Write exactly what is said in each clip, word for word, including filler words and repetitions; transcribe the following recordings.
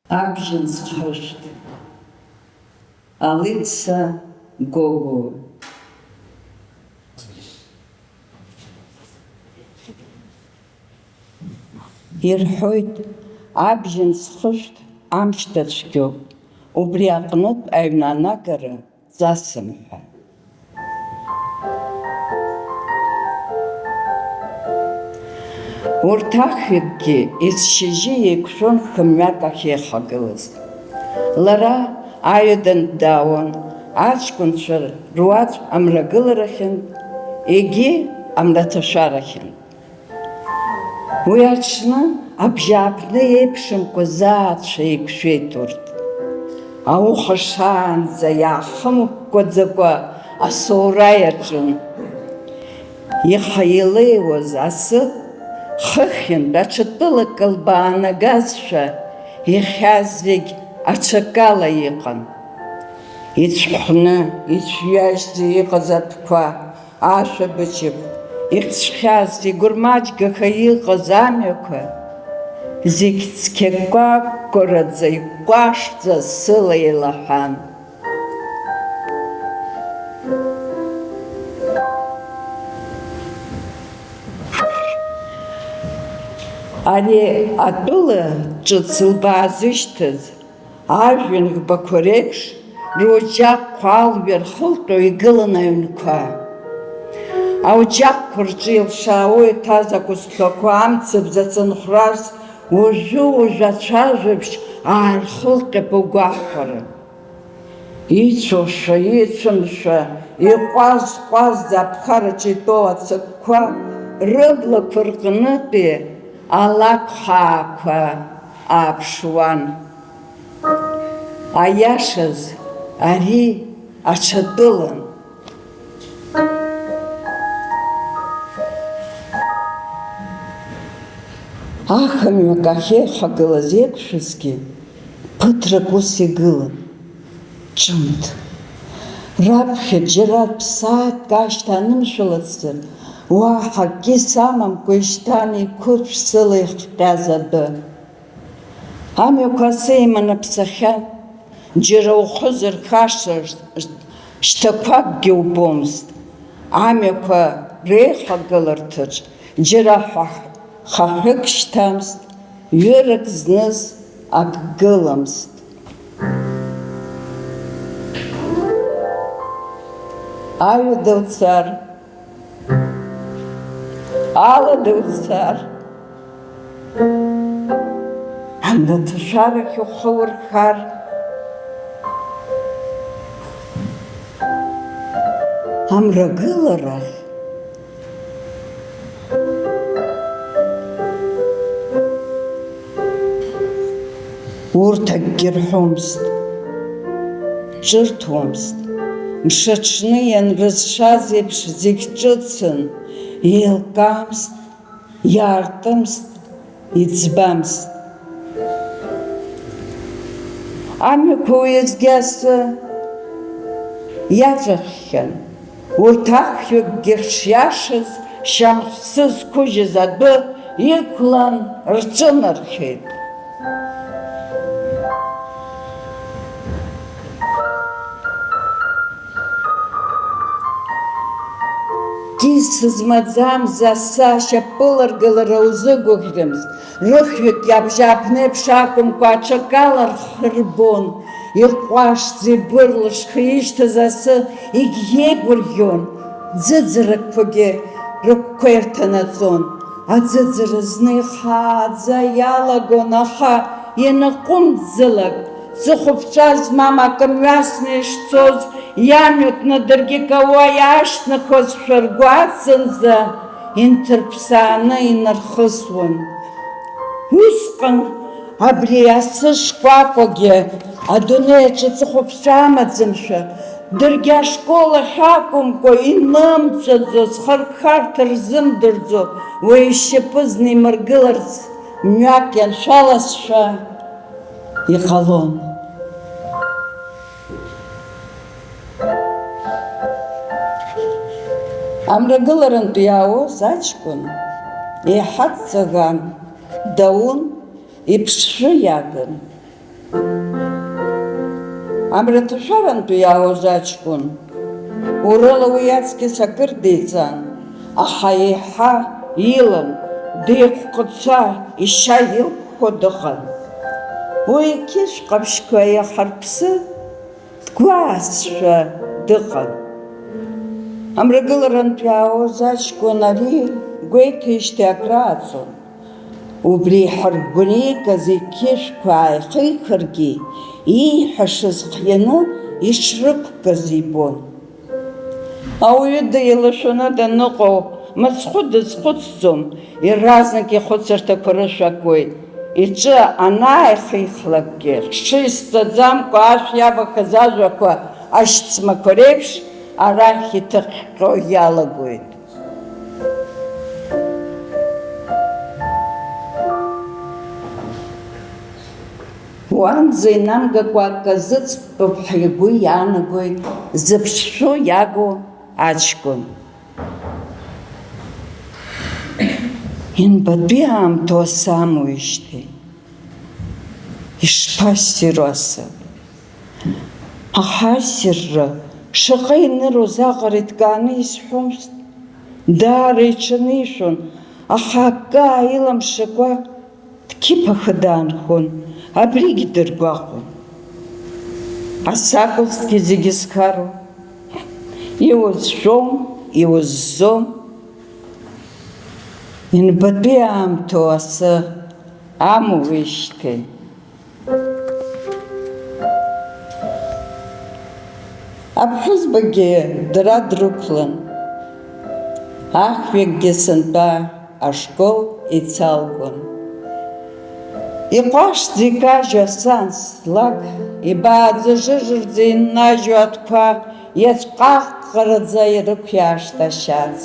Абжьын схышәт. Алица Гогова. Ирҳәоит, абжьын схышәт амш дацәгьоуп, убри аҟнытә аҩны анагара ҵасым ҳәа. Урҭ ахҩыкгьы есшьыжьы еиқәшәон хымҩак ахьеихагылаз. Лара аҩадантә даауан аҷкәынцәа руаӡә амрагыларахьынтә, егьи амраҭашәарахьынтә. Уи аҽны абжьааԥны еиԥшымкәа заацәа еиқәшәеит урҭ. Ауха шаанӡа иаахымыкәкәаӡакәа асоура иаҿын. Ихы илеиуаз асы хыхьынтә аҽа тәылак лбаанагазшәа, ихьааз зегь аҽакала иҟан. Ицәхәны, ицәҩажьӡа иҟаз атәқәа, ашәа быџьыԥ, ихьцәхьаз, игәырмаҷгаха иҟаз амҩақәа, зегь цқьакәакәараӡа, иҟәашӡа сыла еилаҳәан. Ари атәыла ҿыц лбаазышьҭыз, ажәҩан ӷбақәа реиԥш, роџьаҟқәа алҩа рхылҟьо игылан аҩнқәа. Ауџьаҟқәа рҿы илшаауа иҭаз акәысқәақәа амцабз ацынхәрас, уажәы-уажәы ацәажәабжь аархылҟьап агәахәара. Ицәоушәа, ицәымшәа, иҟәаз-ҟәазӡа аԥхараҿы итәоу ацыгқәа рыблақәа рҟнытәи алакә хаақәа ааԥшуан. Аиашаз, ари аҽа тәылан. Ахымҩак ахьеихагылаз еиқәшәазгьы, ԥыҭрак ус игылан, ҿымҭ. Раԥхьа џьара ԥсаатәк ашьҭа анымшәалацзар, уаҳа акгьы самамкәа ишьҭан иқәыршә сыла ихҟьаз адәы. Амҩақәа асы иманы аԥсахьан, џьара ухы зырхаша шьҭақәакгьы убомызт. Амҩақәа реихагыларҭаҿ џьара ҳәа хаҳәык шьҭамызт, ҩырак зныз ак гыламызт. Аҩада уцар, алада уцар, амраҭашәарахь ухы урхар, амрагыларахь. Урҭ акгьы рҳәомызт, ҿырҭуамызт. Мшаҽны ианрызшаз еиԥш зегь ҿыцын, еилкаамызт, иаартымызт, иӡбамызт. Амҩақәа уеизгьы асы иаҵәаххьан. Урҭ ахҩыкгьы шиашаз, шьамхы зқәыжьыз адәы иқәлан рҿынархеит. Кьыс змаӡамыз асы ашьапыларгылара узыгәаӷьрымызт. Рыхҩык иабжьааԥнеиԥш акәымкәа, аҽакала рхы рбон, иҟәашӡа ибырлышха ишьҭаз асы егьиеигәырӷьон, ӡыӡарақәагьы рыгәқәа ирҭанаҵон. Аӡыӡара зны ихааӡа иалагон, аха ианаҟәымҵӡалак, ҵыхәаԥҵәа змам акы мҩасны ишцоз, иамҩатәны даргьы кауа иаашьҭнахуазшәа ргәаҵанӡа инҭырԥсааны инархысуан. Усҟан абри асы шкәакәагьы адунеи аҿы ҵыхәаԥҵәа амаӡамшәа, даргьы ашкол ахь акәымкәа, инымҵәаӡо, зхыркәшарҭа рзымдырӡо, уи ишьапы знимыргыларц мҩак ианшәалазшәа иҟалон. Амрагыларантә иаауаз аҷкәын еиҳа дҵаӷан, даун, иԥшшәы иагын. Амраҭашәарантәи иаауаз аҷкәын, урала уи аҵкьыс акыр деиҵан, аха еиҳа илан, деиҟәҟәыцәа, ишьа илԥхо дыҟан. Уи иқьышә ҟаԥшьқәа еихарԥсы, дгәаасшәа дыҟан. Амрагыларантә иаауаз аҷкәын ари гәеиҭеижьҭеи акрааҵуан. Убри иҳаргәынеигаз иқьышәқәа ааихихыргьы, ииҳәашаз хианы ишрықәкыз ибон. Ауаҩы деилашәаны даныҟоу мыцхәы дазхәыцӡом, иаразнак ихәыцырҭақәа рышә акуеит. Иҿы анааихихлакгьы, рҽы изҵаӡамкәа ашә иавахаз ажәақәа ашьцмақәа реиԥш, арахь иҭыҟьҟьо иалагоит. Уаанӡа инамгакәа акы азыӡбап ҳәа игәы иаанагоит зыԥшшәы иагу аҷкәын. Инбатәи аамҭоу асы амуижьҭеи? Ишԥассиру асы? Аха ассирра шаҟа иныруаз аҟара иҭкааны исҳәомызт. Даара иҽанишәон, аха акы ааиламшакәа дқьыԥаха даанхон, абригь дыргәаҟуан. Асы акәызҭгьы зегьы зхароу, иузшәом, иузӡом. Инбатәи аамҭоу асы амуижьҭеи? Аԥҳәызбагьы дара дрықәлан, ахҩыкгьы сынтәа ашкол ицалгон. Иҟәашӡа икажьу асы анслак, ибааӡа-жыжырӡа иннажьу атәқәа иацәҟаҟҟараӡа ирықәиаашт ашьац.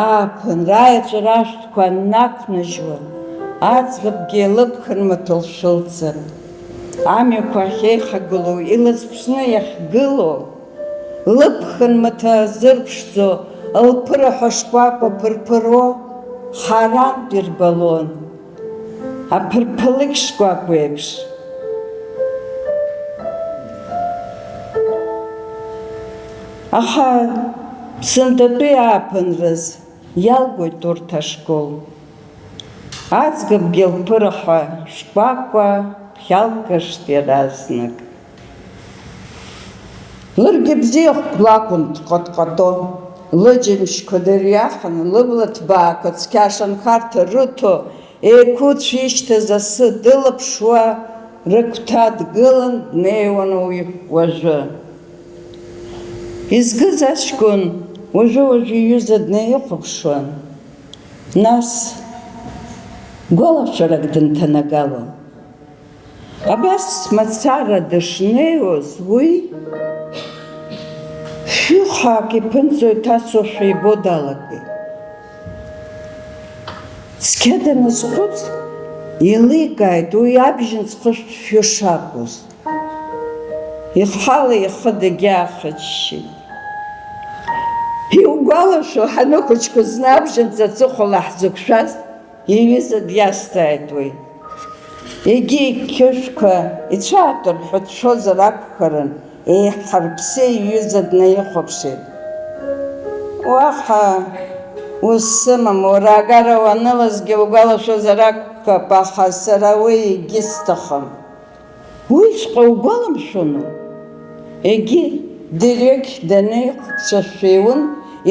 Ааԥынра аиаҵәара ашәҭқәа аннақәнажьуа, аӡӷабгьы лыԥхынмаҭәа лшәылҵан, амҩақәа ахьеихагылоу илазԥшны иахьгылоу, лыԥхынмаҭәа зырԥшӡо, лԥыраҳәа шкәакәа ԥырԥыруа харантә ирбалон. Аԥырԥылыкь шкәакәеиԥш. Аха сынтәатәи ааԥынраз иалгоит урҭ ашкол. Аӡӷабгьы лԥыраҳәа шкәакәа ԥхьалгашт иаразнак. Ларгьы бзиахәк лакәын дҟатҟато, лыџьымшьқәа дырҩаханы, лыбла ҭбаақәа цқьа ашанхарҭа рыҭо, еиқәыцә ишьҭаз асы дылаԥшуа, рыгәҭа дгылан днеиуан уи уажәы. Изгыз аҷкәын уажәы-уажәы иҩыза днаихәаԥшуан, нас гәалашәарак дынҭанагалон. Абас мацара дышнеиуаз уи, фҩы хаак иԥынҵа иҭасуашәа ибо далагеит. Цқьа даназхәыц, еиликааит уи абжьынҵ хышә фҩы шакәыз. Ихала ихы дагьаахыччеит. Иугәалашәо, ҳаныхәыҷқәа зны абжьынҵ аҵыхәала ҳзықәшәаз? Иҩыза диазҵааит уи. Егьи иқьышәқәа ицәаатәар ҳәа дшәозар акәхарын, еиҳарԥсы иҩыза днаихәаԥшит. Уаҳа ус сымам, уара агара уанылазгьы угәалашәозар акәхап, аха сара уи егьысҭахым. Уиҵәҟьа угәаламшәону? Егьи, дырҩегь данеиқәыԥсашәа иун,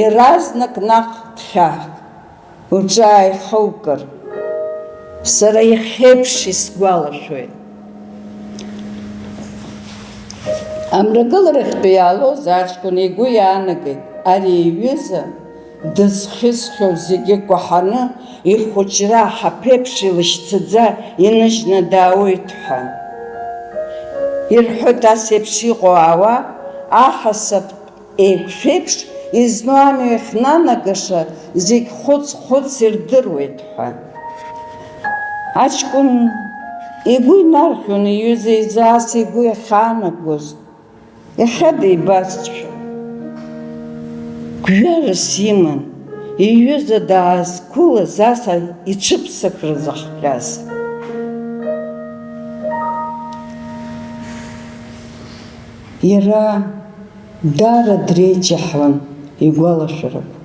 иаразнак наҟ дхьаҳәт. Уҿы ааихаукыр, сара иахьеиԥш исгәалашәоит. Амрагыларахьтәи иаалоз аҷкәын игәы иаанагеит, ари иҩыза дызхьысхьоу зегьы кәаҳаны, ихәыҷра аҳаԥеиԥш илашьцаӡа иныжьны даауеит ҳәа. Ирҳәоит ас еиԥш иҟоу ауаа аҳасабтә еиқәшәеиԥш, изну амҩа иахьнанагаша зегь хәыц-хәыц ирдыруеит ҳәа. Аҷкәын игәы инархьуан иҩыза изы ас игәы иахьаанагоз, иахьа деибазшәа. Гәҩарас иман, иҩыза даазқәылаз аса иҽыԥсахра зыхҟьаз. Иара даара дреиҷаҳауан игәалашәарақәа.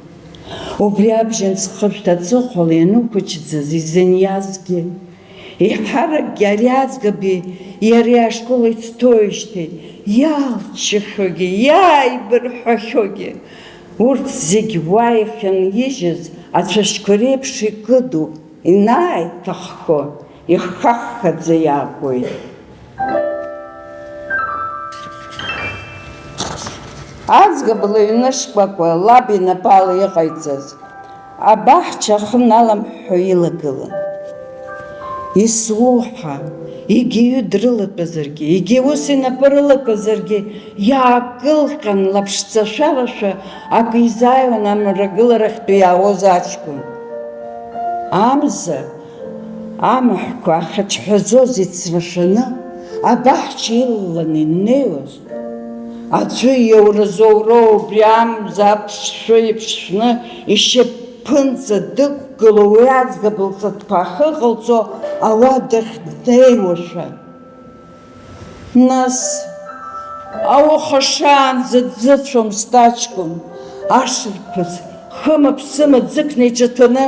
Убри абжьан схышәҭ аҵыхәала ианықәыџьӡаз изыниазгьы, еиҳаракгьы ари аӡӷаби иареи ашкол ицҭоижьҭеи иалччахьоугьы, иааибырҳәахьоугьы, урҭ зегь уа иахьынижьыз ацәашьқәа реиԥш икыдуп, инааиҭаххо ихаххаӡа иаагоит. Аӡӷаб лыҩны шкәакәа лаб инапала иҟаиҵаз абаҳча ахы наламҳәҳәо илагылан. Исуҳәа, егьаҩы дрылатәазаргьы, егьа ус инапы рылакызаргьы, иаакылҟьан лаԥшҵашәарашәа акы изааиуан амрагыларахьтәи иаауаз аҷкәын. Амза амаҳәқәа ахьыҽҳәаӡоз ицрашәаны, абаҳча илаланы иннеиуаз, аӡәы иоуразоуроу убри амза аԥшшәы иԥшшәны ишьапԥынҵа дықәгыло уи аӡӷаб лҵатәқәа ахьыҟалҵо ауадахь днеиуашәа. Нас, ауха шаанӡа дзыцәомызт аҷкәын, ашарԥаз, хыма-ԥсыма ӡыкны иҿаҭәаны,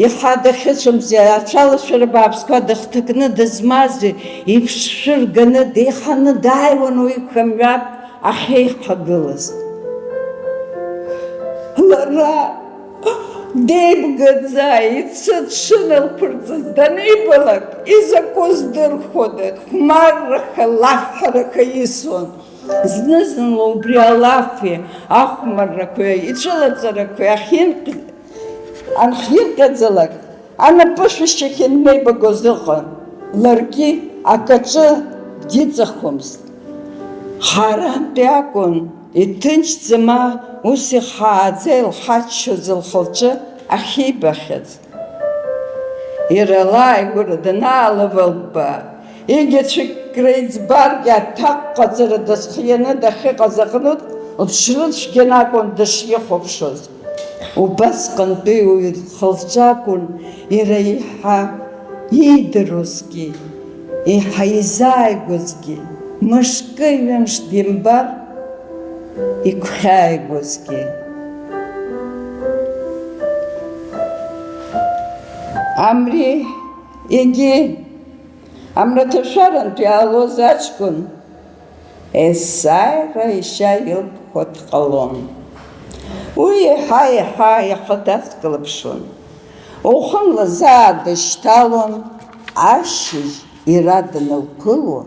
иаҳа дахьыцәомзи, ацәалашәара бааԥсқәа дыхҭакны дызмази, иԥшшәы рганы деиханы дааиуан уи хымҩак ахьеихагылаз. Лара деибгаӡа, ицы дшыналԥырҵыз данибалак, изакәыз дырхәода, хәмарраха, лафҳәараха исуан. Зны-зынла убри алафи ахәмаррақәеи ицәылаҵарақәеи ахьинк-, анхирҟьаӡалак, анапышәашьахь иннеибагоз ыҟан, ларгьы акаҿы диҵахомызт. Харантәи акәын, иҭынчӡа ма ус ихааӡа илхаччоз лхы-лҿы ахьибахьаз. Иара лааигәара данаалывалбаа, егьа цәыкьра иӡбаргьы аҭак ҟаҵара дазхианы дахьыҟаз аҟнытә, лыҽрыцәгьан акәын дышихәаԥшуаз. Убасҟантәи уи лхы-лҿы акәын иара еиҳа иидыруазгьы, еиҳа изааигәазгьы, мышкы-ҩымш димбар игәхьааигозгьы. Амри егьи амраҭашәарантә иаалоз аҷкәын есааира ишьа илԥхо дҟалон. Уи еиҳа-еиҳа ихы дацклаԥшуан. Уахынла заа дышьҭалон, ашьыжь иара данылԥыло,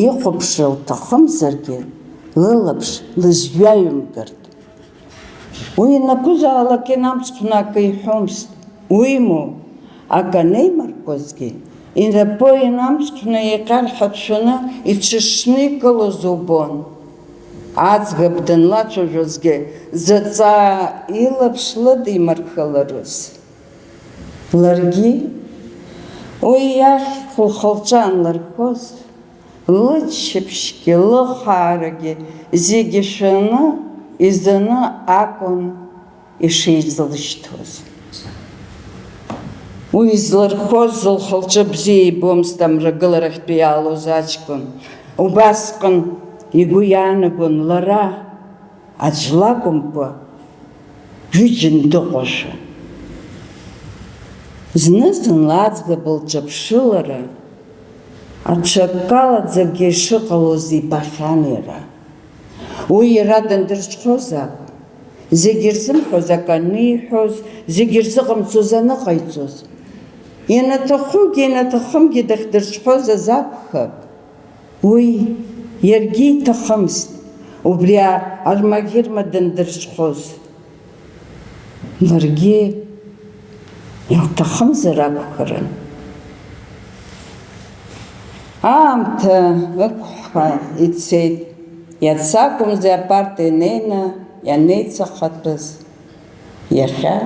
ихәаԥшра лҭахымзаргьы, лылаԥш лызҩаҩымгарт. Уи ианакәызаалак инамҵхәны акы иҳәомызт. Уимоу, акы анеимаркуазгьы, инапы инамҵхәны иҟьар ҳәа дшәаны иҽышникылоз убон. Аӡӷаб данлацәажәозгьы, заҵа илаԥш лыдимархаларыз. Ларгьы уи иахь лхы-лҿы анлырхоз, лыччаԥшьгьы, лыхаарагьы зегьы шәаны, изаны акәын ишизылшьҭуаз. Уи излырхоз лхы-лҿы бзиа ибомызт амрагыларахьтәи иаалоз аҷкәын. Убасҟан игәы иаанагон лара аӡә лакәымкәа, ҩыџьан дыҟоушәа. Зны-зынла аӡӷаб лҿаԥшылара аҽакалаӡагьы ишыҟалоз ибахьан иара. Уи иара дандырҽхәоз акәын, Зегь ирзымҳәоз акы аниҳәоз, зегь ирзыҟамҵоз аныҟаиҵоз. Ианаҭахугьы, ианаҭахымгьы дахьдырҽхәоз азы акәхап. Уи иаргьы иҭахымызт, убри армаӷьырма дандырҽхәоз. Ларгьы илҭахымзар акәхарын. Аамҭа ықәҳа ицеит, иац акәымзи апарта инеины ианеицахатәыз иахьа.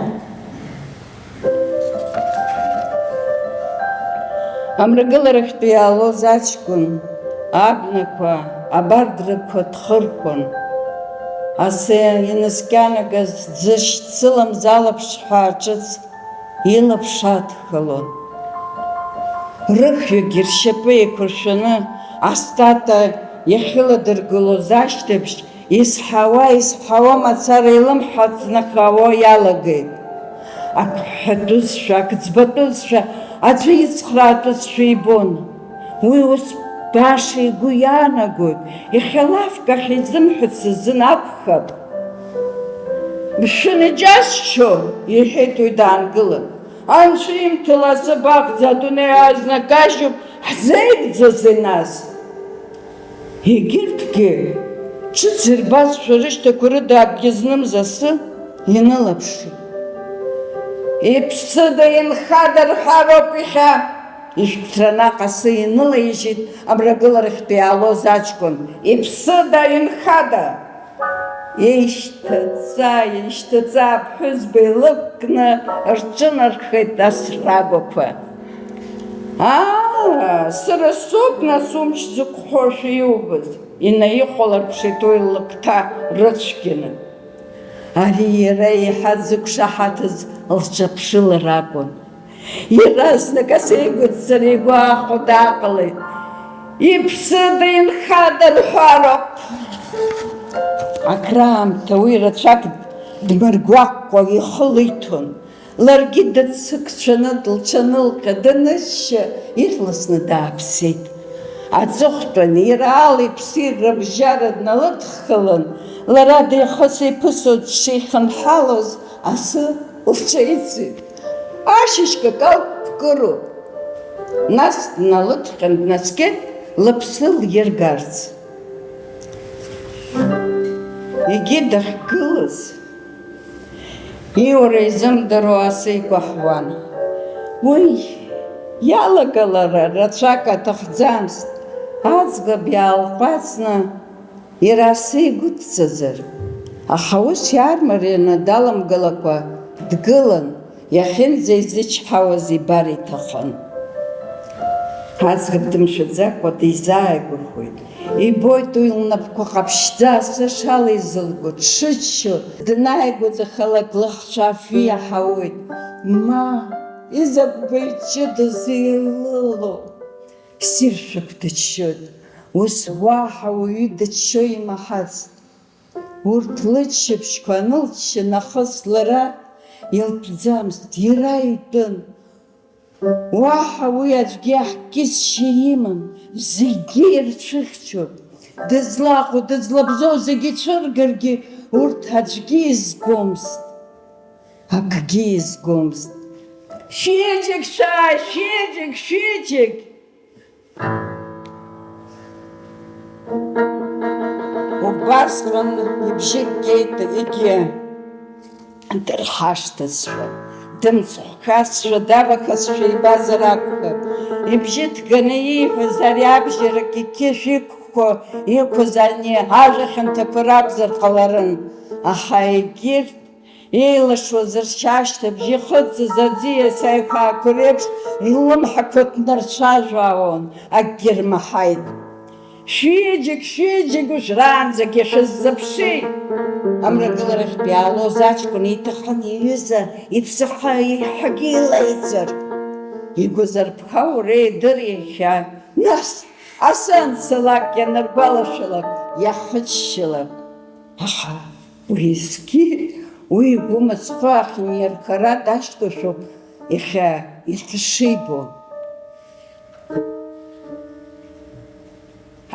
Амрагыларахьтәи иаалоз аҷкәын абнақәа, абардрақәа дхырхәон. Асы инаскьанагаз ӡышьҭ зыламз алаԥшҳәаа ҿыц илаԥш адхалон. Рыхҩыкгьы ршьапы еиқәыршәаны астата иахьыладыргылоз ашьҭыбжь, изҳауа, изҳауа мацара илымҳа ҵнахауа иалагеит. Ак ҳәатәызшәа, ак ӡбатәызшәа, аӡәы ицхраатәызшәа ибон. Уи ус баша игәы иаанагоит, иахьа лафк ахь изымҳәац азын акәхап. Мшәан, иџьасшьо, иҳәеит уи даангылан. Анцәа имҭала асы баӷьӡ адунеи азна кажьуп, ҳзеигӡазеи нас? Егьырҭгьы, ҿыц ирбазшәа рышьҭақәа рыда акгьы знымз асы инылаԥшит. Иԥсыда инхада рҳәароуп иахьа, ишәҟәҭра наҟ асы инылаижьит амрагыларахьтәи иаалоз аҷкәын. Иԥсыда инхада? Еишьҭаҵа, еишьҭаҵа, аԥҳәызба илықәкны рҿынархеит ас рагәақәа. Аа, сара соуп, нас, умч зықәхошәа иубаз, инаихәалырԥшит уи лыгәҭа рыцәгьаны. Ари иара еиҳа дзықәшаҳаҭыз лҿаԥшылара акәын. Иаразнак асеигәыдҵара игәы аахәо дааҟалеит. Иԥсыда инхада рҳәароуп. Акраамҭа уи рацәак дмыргәаҟкәа ихы лиҭон. Ларгьы дыццакцәаны, лҽанылҟьа, данысшьа, ирласны дааԥсеит. Аҵыхәтәан, иара али-ԥси рыбжьара дналыдххылан, лара деихыс-еиԥысо дшихьынҳалоз асы лҽеиҵеит. Ашьыжь какал дкыроуп. Нас дналыдҟьан днаскьеит, лыԥсы лиргарц. Егьи дахьгылаз, иура изымдыруа асы икәаҳауан. Уи иалагалара рацәак аҭахӡамызт, аӡӷаб иаалҟәацны иара асы игәыдҵазар. Аха ус иаармарианы даламгалакәа дгылан, иахьынӡаизычҳауаз ибар иҭахын. Аӡӷаб дымшәаӡакәа дизааигәахоит. Ибоит уи лнапқәа ҟаԥшьӡа асы шалеизылго, дшыччо, днааигәаӡахалак лыхцәы афҩы иаҳауеит. Ма, изакә баҩ ҷыдаз еилыло! Ссиршәақә дыччоит, ус уаҳа уаҩы дыччо имаҳац. Урҭ лыччаԥшьқәа анылчча нахыс лара илтәӡамызт, иара итәын. Уаҳа уи аӡәгьы ахкьысшьа имам, зегьы ирцәыхьчон. Дызлаҟоу, дызлабзоу зегьы ицәыргаргьы, урҭ аӡәгьы изгомызт, акгьы изгомызт. Шәиџьегь шәааи, шәиџьегь, шәиџьегь! Убасҟан ибжьы геит егьи, дырҳашҭызшәа, дымцхәқәазшәа, давахазшәа ибазар акәхап. Ибжьы ҭганы ииҳәаз ари абжьарак иқьышә иқәхо иқәыз ани ажәа хьанҭақәа ракәзар ҟаларын, аха егьырҭ еилашуаз ршьа ашьҭыбжь ихыҵыз аӡиас аиқәаақәа реиԥш, илымҳақәа ҭнарцәажәаауан, акгьы рмаҳаит. Шәиџьегь, шәиџьегь уажәраанӡагьы шәыззыԥши? Амрагыларахьтә иаалоз аҷкәын иҭахын иҩыза иԥсахы еиҳагьы илеиҵар. Игәазырԥхауа уреидыр иахьа, нас, асы анцалак ианыргәалашәалак, иахыччалак. Аха уеизгьы уи игәы мыцхәы ахьынирхара дашьҭоушәоуп иахьа ихы шибо.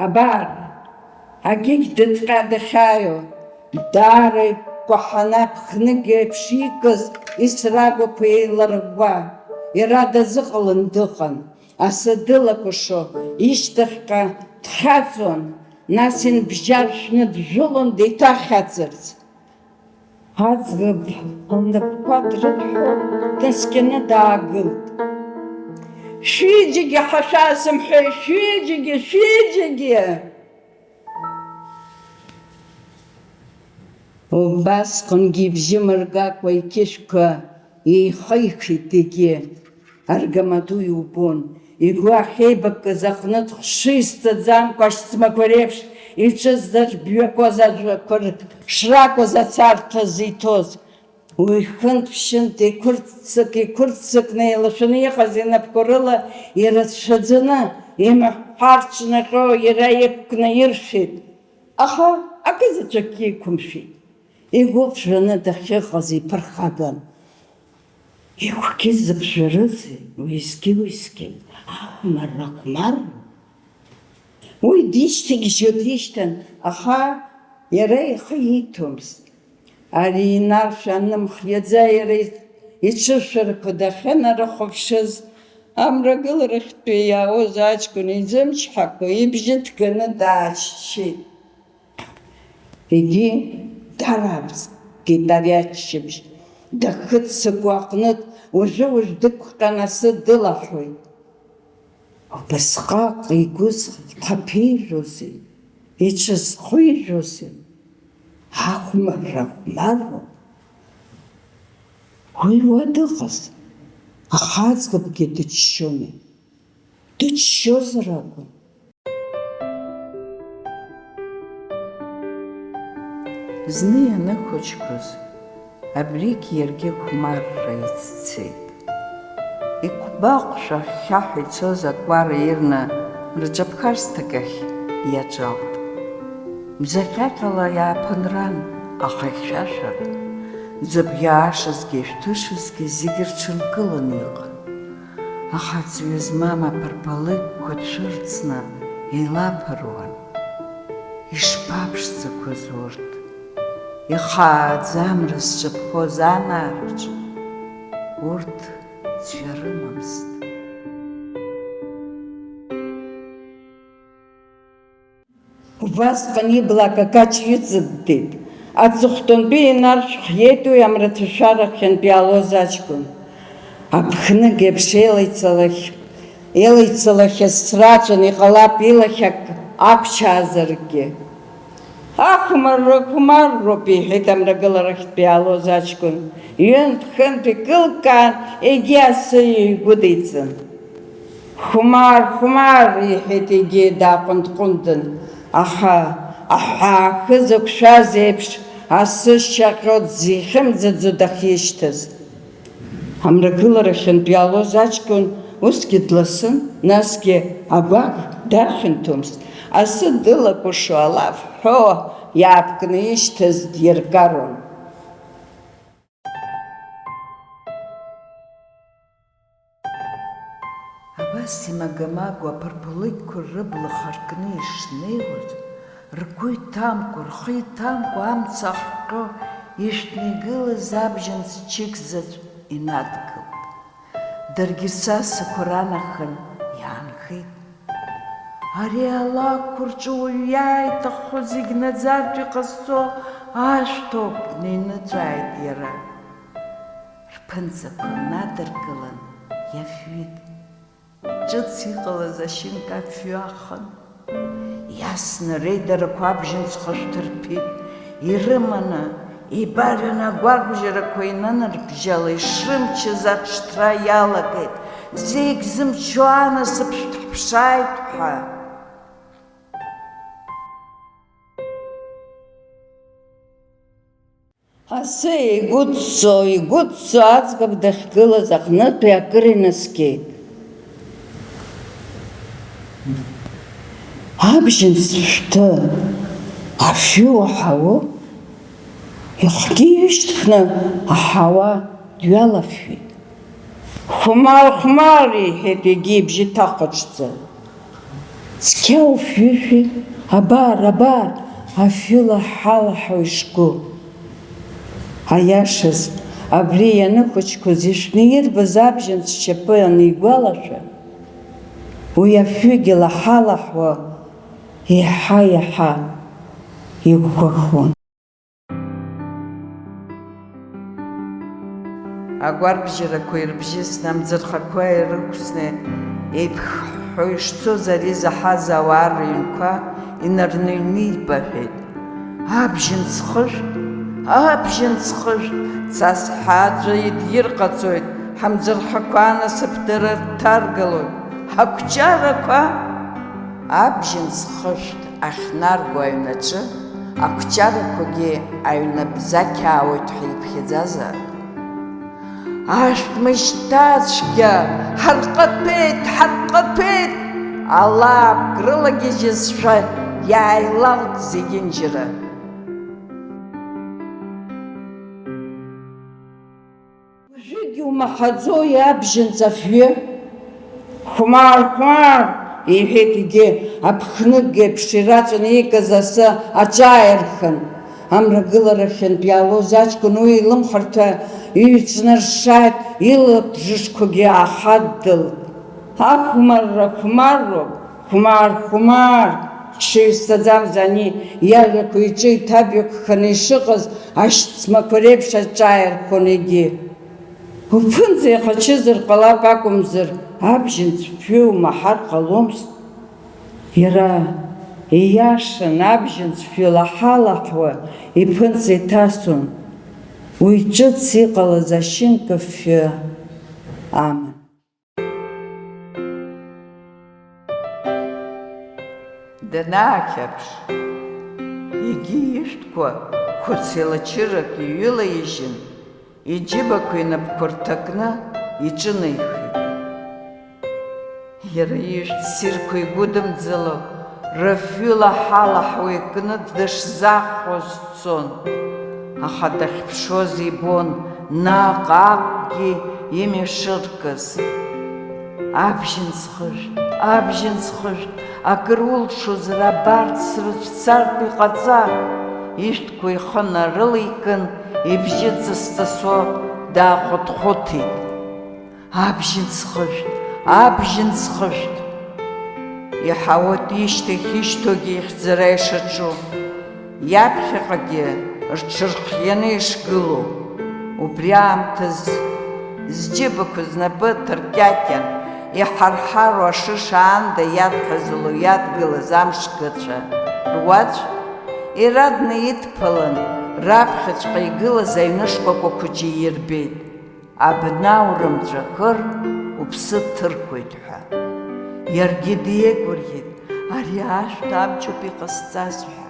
Абар, агьигь дыҭҟьа дахьааио, даара Кәаҳана ԥхнык еиԥш иикыз исрагәақәа еиларгәа, иара дазыҟалан дыҟан, асы дылакәашо, ишьҭахьҟа дхьаҵуан, нас инбжьаршәны джәылон деиҭахьаҵырц. Аӡӷаб лнапқәа дрыдҳәо, днаскьаны даагылт. Шәҩыџьагьы ҳашәасымҳәеи, шәҩыџьагьы, шәҩыџьагьы! Убасҟангьы ибжьы мыргакәа иқьышәқәа еихихит егьи. Аргамаду иубон, игәы ахьеибакыз аҟнытә хшыҩ зҵаӡамкәа ашьцмақәа реиԥш иҿыззарбҩақәаз ажәақәа шракәыз ацарҭа зиҭоз. Уи хынтә-ԥшьынтә еиқәырццакы-еиқәырццакны иҟаз инапқәа рыла ирацәаӡаны, имҳәҳәарчнаҟьо иара иқәкны иршәит. Аха акы заҵәыкгьы иқәымшәеит. Игәы ԥжәаны дахьыҟаз иԥырхаган. Игәгьы зыԥжәарызеи, уеизгьы-уеизгьы ахәмарра хәмарроуп. Уи дишьҭагьежьуа дишьҭан, аха иара ихы ииҭомызт. Ари инаршә анымхиаӡа иара иҽышәарақәа дахьынарыхәаԥшыз, амрагыларахьтәи иаауаз аҷкәын изымчҳакәа ибжьы ҭганы дааччеит. Егьи дарааԥсгеит ари аччабжь, дахыццакуа аҟнытә уажәы-уажә дықәҟьан асы дылаҳәоит. Убасҟак игәы зхаԥижәозеи, иҽызхәижәозеи, ахәмарра хәмарроуп. Уи уа дыҟаз, аха аӡӷабгьы дыччоми, дыччозар акәын. Зны ианыхәыҷқәаз, абригь иаргьы хәмарра иццеит. Иқәбаҟәшәа ахьхьаҳәа ицоз акәара ирны рҿаԥхарсҭак ахь иаҿалт. Бзаҟьаҟьала иааԥынран, аха ихьшәашәара, ӡыбӷьаашазгьы ишәҭышызгьы зегь рҽынкыланы иҟан. Аха аҵҩа змам аԥырԥалыкьқәа цәырҵны еилаԥыруан. Ишԥаԥшӡақәаз урҭ! Ихааӡа амра зҿаԥхоз анаараҿы урҭ ӡәӡәа рымамызт. Убасҟан ибла акакаҷ иҵыддеит. Аҵыхәтәантәи инаршәхиеит уи амраҭашәарахьынтә иаалоз аҷкәын. Аԥхнык еиԥш еилаицалахь, еилаицалахьаз сраҵәан, иҟалап илахь ак ақәчаазаргьы. Ахәмарра хәмарроуп, иҳәеит амрагыларахьтә иаалоз аҷкәын. Ҩынтә-хынтә икылкаан, егьи асы ҩеигәыдиҵан. Хәмар, хәмар, иҳәеит егьи дааҟәындҟәындын, аха аҳәаахы зықәшәаз еиԥш асы шьаҟьо дзихьымӡаӡо дахьишьҭаз. Амрагыларахьынтә иаалоз аҷкәын усгьы дласын, насгьы агәаӷ дархьанҭомызт, асы дылакәашо алаф ҳәо иаапкны ишьҭаз диркаруан. Абас имагамаго аԥырԥылыкьқәа рыбла харкны ишнеиуаз, ргәы иҭамкәа, рхы иҭамкәа амца ахҟьо ишәҭны игылаз абжьынҵ чықь заҵә инадгылт. Даргьы сасақәа ранахын иаанхеит. Ари алакәқәа рҿы уаҩы иааиҭаххо зегь наӡартә иҟазҵо ашәҭоуп, днеиныҵәааит иара. Рԥынҵақәа надыргылан иафҩит. Ҿыц иҟалаз ашьынк афҩы ахын. Иасны реидарақәа абжьынҵәҟьа шәҭырԥит. Ирыманы, ибарҩын агәагәжьрақәа инанарбжьала ишрымчыз аҽҭра иалагеит, зегь зымчу анасыԥ шәҭаҳԥшааит ҳәа. Асы игәыҵҵо, игәыҵҵо аӡӷаб дахьгылаз аҟнытәи акыр инаскьеит. Абжьынҵә шәҭы афҩы уаҳауоу? Ихгьы ҩышьҭхны аҳауа дҩалафҩит. Хәмар, хәмар, иҳәеит егьи ибжьы ҭахәаҽӡа. Цқьа уфҩышәи, абар, абар, афҩы лаҳалаҳауа ишгәу. Аиашаз, абри ианыхәыҷқәаз ишәны ирбаз абжьынҵә шьапы анигәалашәа, уи афҩыгьы лаҳалаҳуа, еиҳа-еиҳа игәгәахон. Агәарбжьарақәа ирыбжьысны, амӡырхақәа ирықәсны, еиԥхьҳәо ишцоз ари заҳаз ауаа рыҩнқәа инарныҩны ибаҳәеит. Абжьынҵхышә, абжьынҵхышә, цас ҳаӡәы идирҟаҵоит, ҳамӡырхақәа анасыԥдара рҭаргалоит, ҳақәҷарақәа абжьынҵхышә ахьнарго аҩнаҿы, ақәҷарақәагьы аҩны абзақьаауеит ҳәа иԥхьаӡазаап. Ашәмышьҭацәгьа, ҳарҟаҭәеит, ҳарҟаҭәеит! Алаапк рылагьежьызшәа иааилалт зегьынџьара. Уажәыгь иумаҳаӡои абжьынҵ афҩы? Хәмар, хәмар, иҳәеит егьи, аԥхнык еиԥш ираҵәаны иикыз асы аҿааирхын. Амрагыларахьынтә иаалоз аҷкәын уи илымхырҭа иҩҵнаршааит, илабжышқәагьы аҳаддылт. Ахәмарра хәмарроуп, хәмар, хәмар! Ҽыҩ зцаӡамыз ани иажәақәа иҿы иҭабҩақәханы ишыҟаз ашьҭмақәа реиԥш аҿааирхәон егьи. Уԥынҵа ихачызар ҟалап акәымзар, абжьынҵә фҩы умаҳар ҟаломызт. Иара ииашан, абжьынҵә фҩы лаҳалаҳуа иԥынҵа иҭасон. Уи ҿыц иҟалаз ашьынқәа фҩы аман. Данаахьаԥш, егьи ишәҭқәа хәыц еилачырак иҩылаижьын, иџьыбақәа инапқәа рҭакны иҿынеихеит. Иара ижәтә ссирқәа игәыдымӡало, рыфҩы лаҳалаҳуа икны дышзахәоз дцон, аха дахьԥшуаз ибон наҟ-ааҟгьы имҩа шыркыз. Абжьынҵхыжәтә, абжьынҵхыжәтә, акыр улшозар абарҵ срыцәцартә иҟаҵа, ижәтәқәа ихы нарылеикын, ибжьы ҵыс-ҵысуа даахәыҭ-хәыҭит. Абжьынҵхыжәтә, абжьынҵхыжәтә! Иаҳауеит ишьҭахь ишьҭоугьы ихьӡара ишаҿу, иаԥхьаҟагьы рҽырхианы ишгылоу. Убри аамҭаз зџьыбақәа знапы ҭыркьакьан, иҳарҳаруа ашыш аанда иадҳәазало иадгылаз амшгацәа руаӡә, ирадны идԥалан, раԥхьаҵәҟьа игылаз аҩнышкәакәа хәыҷы иирбеит. Абна урымҵәахыр, уԥсы ҭырхуеит ҳәа. Иаргьы деигәырӷьеит, ари ашәҭ амчоуп иҟасҵаз ҳәа.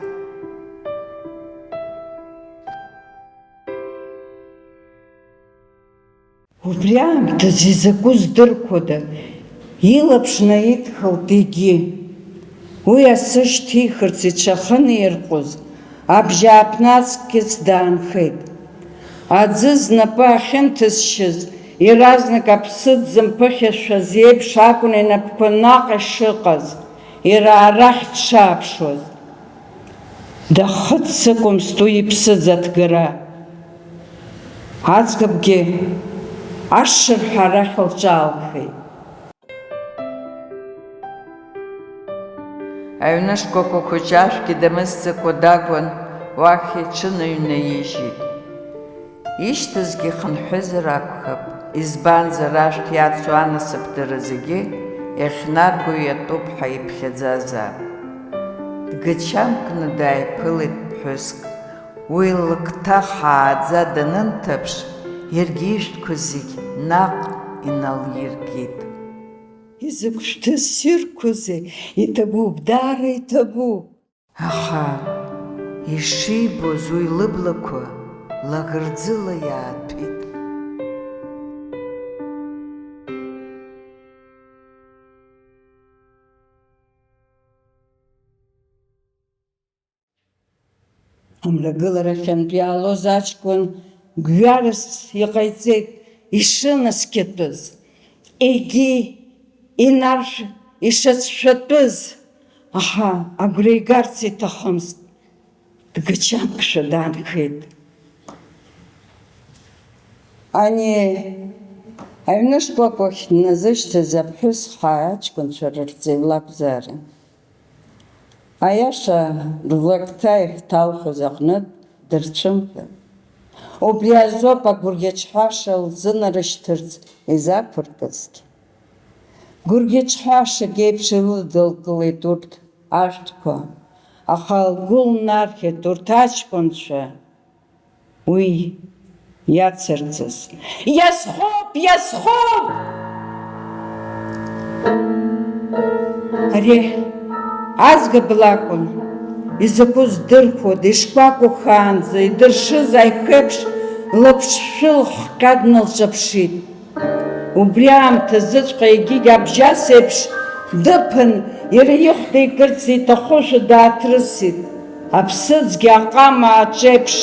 Убри аамҭазы изакәу здырхуада, илаԥш наидхалт егьи. Уи асы шьҭихырц иҽахынирҟәыз, абжьааԥны аҵкьыс даанхеит. Аӡы знапы ахьынҭызшьыз, иаразнак аԥсы дзымԥыхьашәаз еиԥш акәын инапқәа наҟ ишыҟаз, иара арахь дшааԥшуаз. Дахыццакуамызт уи иԥсыӡ аҭгара. Аӡӷабгьы ашырҳәа арахь лҿаалхеит. Аҩнышкәакәа хәыҷы ашәгьы дамысӡакәа дагәан, уахь иҽынаҩнаижьит. Ишьҭазгьы ихынҳәызар акәхап, избанзар, ашәҭ иацу анасыԥдара зегьы иахьнарго иатәуп ҳәа иԥхьаӡазаап. Дгачамкны дааиԥылеит ԥҳәыск. Уи лыкҭа хааӡа данынҭаԥш, иаргьы ижәтәқәа зегь наҟ иналиркит. Изакә шәҭы ссирқәоузеи, иҭабуп, даара иҭабуп! Аха ишибоз уи лыблақәа лаӷырӡыла иааҭәит. Амрагыларахьынтә иаалоз аҷкәын гәҩарас иҟаиҵеит ишынаскьатәыз, егьи инаршә-, ишацәшәатәыз, аха агәра игарц иҭахымызт, дгачамкшәа даанхеит. Ани аҩны шкәакәахь дназышьҭыз аԥҳәыс хаа аҷкәынцәа рырҵаҩ лакәзаарын. Аиаша рлакҭа иахьҭалҳәоз аҟнытә дырцәымӷын. Убри азоуп агәырӷьаҿҳәаша лзынарышьҭырц изақәыркызгьы. Гәырӷьаҿҳәашак еиԥш илыдылкылеит урҭ ашәҭқәа, аха лгәы лнархьит урҭ аҷкәынцәа уи иацырҵаз. Иазхоуп, иазхоуп! Ари аӡӷаб лакәын, изакәу здырхуада, ишкәакәахаанӡа идыршыз аихеиԥш лаԥшшәы лхҟьа дналҿаԥшит. Убри аамҭазыҵәҟьа егьигь абжьас еиԥш дыԥан, иара ихәда икырц иҭахушәа дааҭрысит. Аԥсыӡгьы аҟама аҿеиԥш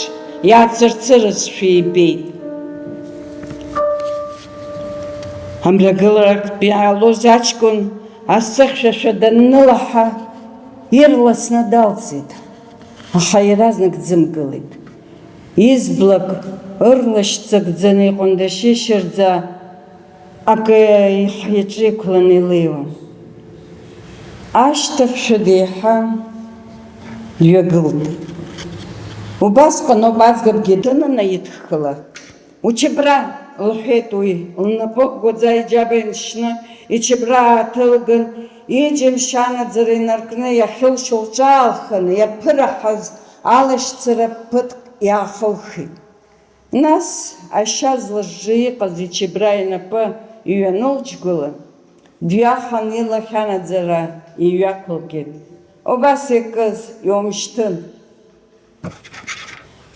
иаацырцырызшәа ибеит. Амрагыларахьтә иаалоз аҷкәын асы хьшәашәа даннылаҳа, ирласны далҵит. Аха иаразнак дзымгылеит. Изблак ырлашьцагӡаны иҟәандашьышьырӡа акы иаҿ иқәланы илеиуан. Ашьҭахьшәа деиҳа дҩагылт. Убасҟаноуп аӡӷабгьы данынаидххыла, "Учабра!" лҳәеит уи, лнапы ӷәӷәаӡа иџьаба иншьны, ичабра ааҭылган, иџьымшь анаӡара инаркны иахьылшо лҿаалханы, иаԥыраҳаз алашьцара ԥыҭк иаахылхит. Нас ашьа злыжжы иҟаз ичабра инапы иҩанылџьгәылан, дҩахан илахь анаӡара иҩақәылкит. Убас икыз иумшьҭын.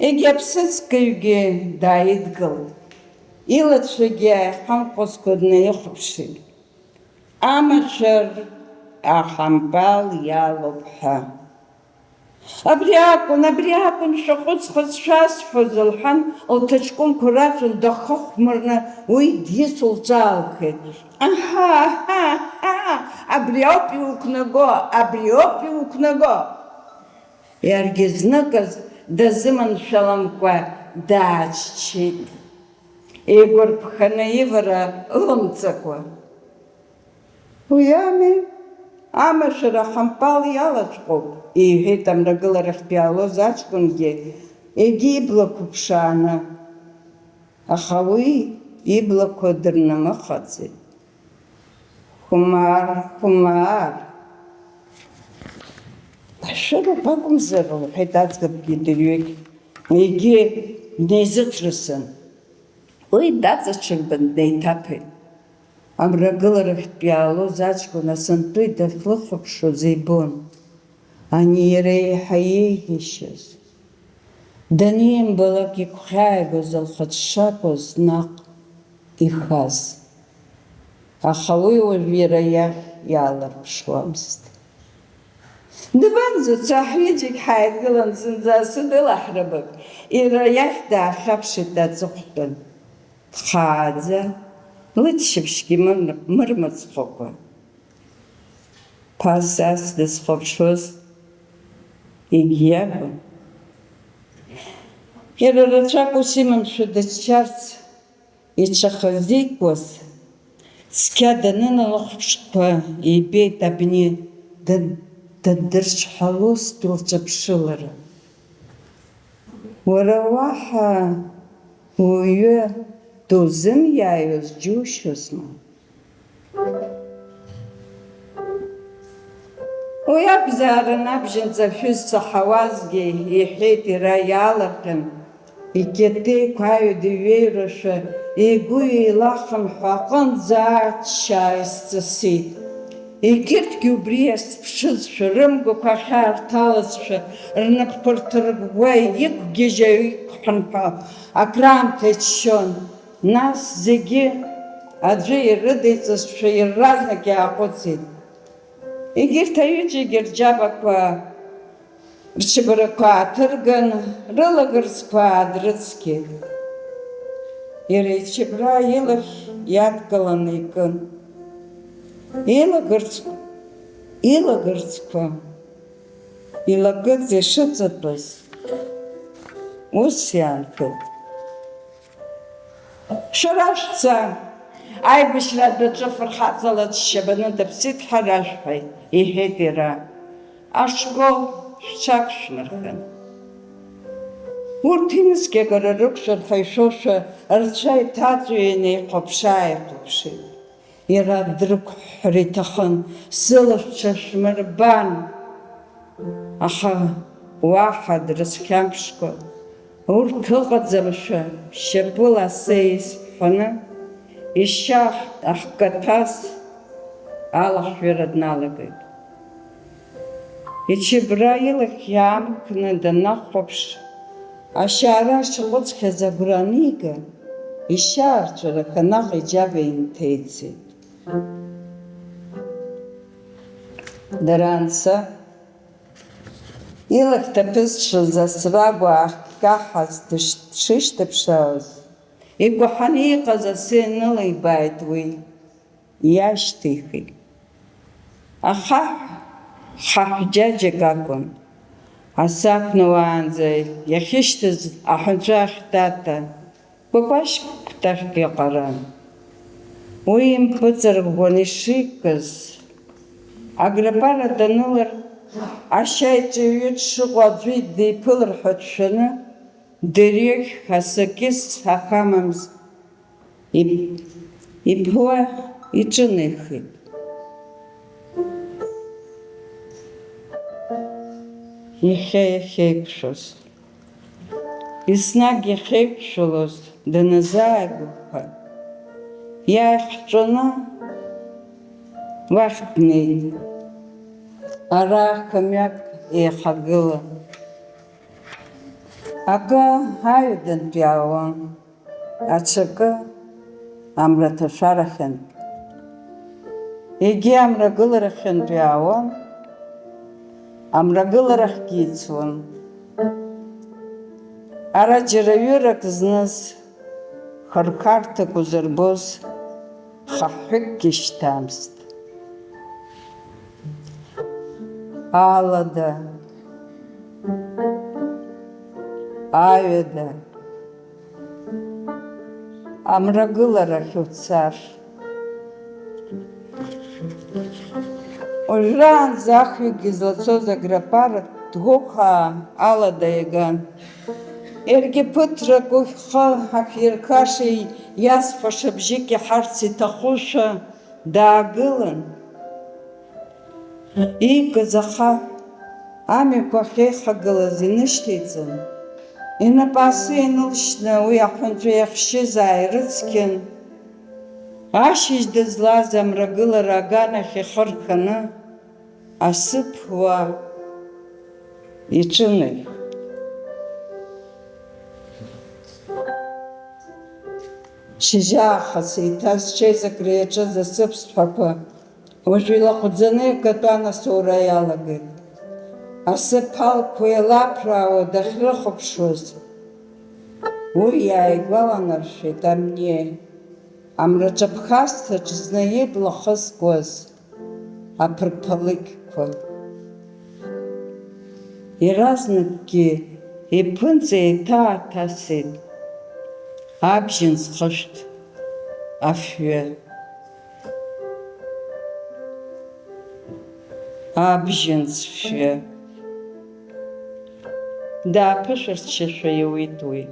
Егьи аԥсыӡкаҩгьы дааидгылт. Илацәагьы аихамҟәазқәа днаихәаԥшит. Амашәыр аҳампал иалоуп ҳәа. "Абри акәын, абри акәын, шәаҟәыҵ, хаз шәасҳәоз," лҳәан, лҭаҷкәымқәа раҵәан дахыхәмарны уи дису лҿаалхеит. "Аҳа, аҳа, аҳа, абри ауп иуқәнаго, абри ауп иуқәнаго!" Иаргьы зныказ дазыманшәаламкәа дааччеит. Игәарԥханы ивара лымҵакәа. "Уи ами, амашәыр аҳампал иалаҵәҟьоуп," иҳәеит амрагыларахьтә иаалоз аҷкәынгьы, егьи иблақәа ԥшааны. Аха уи иблақәа дырнымыхаӡеит. "Хәмар, хәмар!" "Ашәыроуп акәымзар," лҳәеит аӡӷабгьы дырҩегь, егьи днеизыҭрысын. Уи даҵаҽырбан днеиҭаԥеит. Амрагыларахьтә иаалоз аҷкәын асынтәи дахьлыхәаԥшуаз ибон. Ани иара еиҳа еиӷьишьаз, данимбалак игәхьааигоз лхаҿсакәыз наҟ ихаз. Аха уи уажә иара иахь иаалырԥшуамызт. "Дабанӡацо, ҳҩыџьагь ҳааидгылан зынӡа асы дылаҳрыбап," иара иахь даахьаԥшит аҵыхәтәан. Дхааӡа, лыччаԥшьгьы мыр-, мырмыцхәакәа. Ԥаса ас дызхәаԥшуаз егьиакәын. Иара рацәак ус имамшәа дыччарц иҽахазикуаз, цқьа даныналыхәаԥшқәа ибеит абни дын-, дандырчҳалоз дылҿаԥшылара. Уара уаҳа уаҩы дузымиааиуаз џьушьозма? Уи акәзаарын абжьынҵа шәызцаҳауаз, иҳәеит иара иаалырҟьан, икьатеиқәа аҩада иҩеирашәа, игәы еилахымҳәо аҟынӡа ачча ааисҵысит. Егьырҭгьы убри иазԥшызшәа, рымгәақәа ахьаарҭалазшәа, рнапқәа рҭыргәгәа иқәгьежьы-иқәҳәынҳәа акраамҭа иччон. Нас зегьы аӡәы ирыдиҵазшәа иаразнак иааҟәыҵит. Егьырҭ аҩыџьагьы рџьабақәа рчабрақәа ааҭырган, рылаӷырӡқәа аадрыцқьеит. Иара ичабра илахь иадкыланы икын. Илаӷырӡ-, илаӷырӡқәа илакыҵ ишыҵатәаз, ус иаанхеит. Шәара шәца, аибашьра адәаҿы фырхаҵала џьшьа баны дыԥсит ҳәа рашәҳәа, иҳәеит иара. Ашкол шәҽак шәнархын. Урҭ инаскьагара рықәшәар ҳәа ишәошәа, рцәа иҭаҵәианы ихәаԥшаа-ихәаԥшит. Иара дрықәҳәҳәар иҭахын, сылацәа шәмырбан. Аха уаҳа дрыцәхьамԥшкәа, урҭ ыҟаӡамшәа, шьапыла асы еисҳәаны, ишьа аҳкаҭәаз алахәҩара дналагеит. Ичабра илахь иаамхны данахәаԥш, ашьаара шьаҟәыҵхьаз агәра анига, ишьаарҵәыраха наҟ иџьаба инҭеиҵеит. Дара анца, илахь ҭаԥызҽыз асрагәа ахькаҳаз дыш-, дшышьҭыԥшаауаз, икәаҳаны иҟаз асы инылибааит уи, иашьҭихит. Ахаҳә хаҳәџьаџьак акәын. Асы ақәны уаанӡа иахьышьҭыз аҳәынҵәа ахьтата, кәакәашь кәтаӷьк иаҟаран. Уи импыҵарӷәӷәаны ишикыз, аграпара данылар, ашьа иҿыҩҩы дшыҟоу аӡәы диԥылар ҳәа дшәаны, дырҩегьых асакьыс ахамамз ип-, иԥуа иҿынеихеит. Иахьа иахьеиқәшәоз. Еснагь иахьеиқәшәалоз даназааигәахо, иааихҵәаны уахь днеит. Ара хымҩак еихагылан. Акы аҩадантә иаауан, аҽакы амраҭашәарахьынтә. Егьи амрагыларахьынтә иаауан, амрагыларахьгьы ицон. Ара џьара ҩырак зныз, хырхарҭак узырбоз, хаҳәыкгьы шьҭамызт. Алада, аҩада, амрагыларахь уцар. Уажәраанӡа ахҩыкгьы злацоз аграпара дгәыхаа алада иаган. Иаргьы ԥыҭрак уххы ахьиркаша иазхәаша бжьык иаҳарц иҭахушәа даагылан. Иикыз ахаҳә амҩақәа ахьеихагылаз инышьҭеиҵан, инапы асы инылшьны уи аҳәынҵәа иахшьыз ааирыцқьан, ашьыжь дызлаз амрагылара аганахь ихы рханы, асы ԥуа иҿынеихеит. Шьыжьаахыс еиҭа зҽеизакра иаҿыз асыԥсҳәақәа уажә илаҟәӡаны икатәан асоура иалагеит. Асы ԥалқәа еилаԥраауа дахьрыхәаԥшуаз, уи иааигәаланаршәеит амни, амраҿаԥхасҭаҿ зны ибла хызкуаз аԥырԥалыкьқәа. Иаразнакгьы иԥынҵа еиҭааҭасит абжьын зхышәҭ афҩы. Абжьын зфҩы. Дааԥышәырччашәа иауит уи.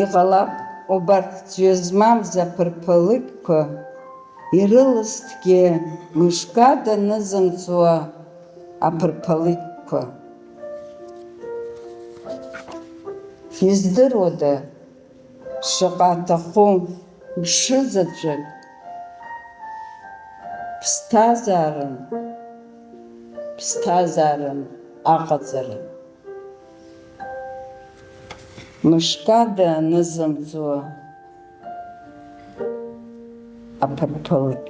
Иҟалап, убарҭ ӡҩа змамыз аԥырԥалыкьқәа ирылсҭгьы мышкада нызымҵуа аԥырԥалыкьқәа. Издыруада, шаҟа аҭаху мшызаҵәык ԥсҭазааран, ԥсҭазааран аҟаҵара. Мышкада анызымҵуа аԥырԥылк.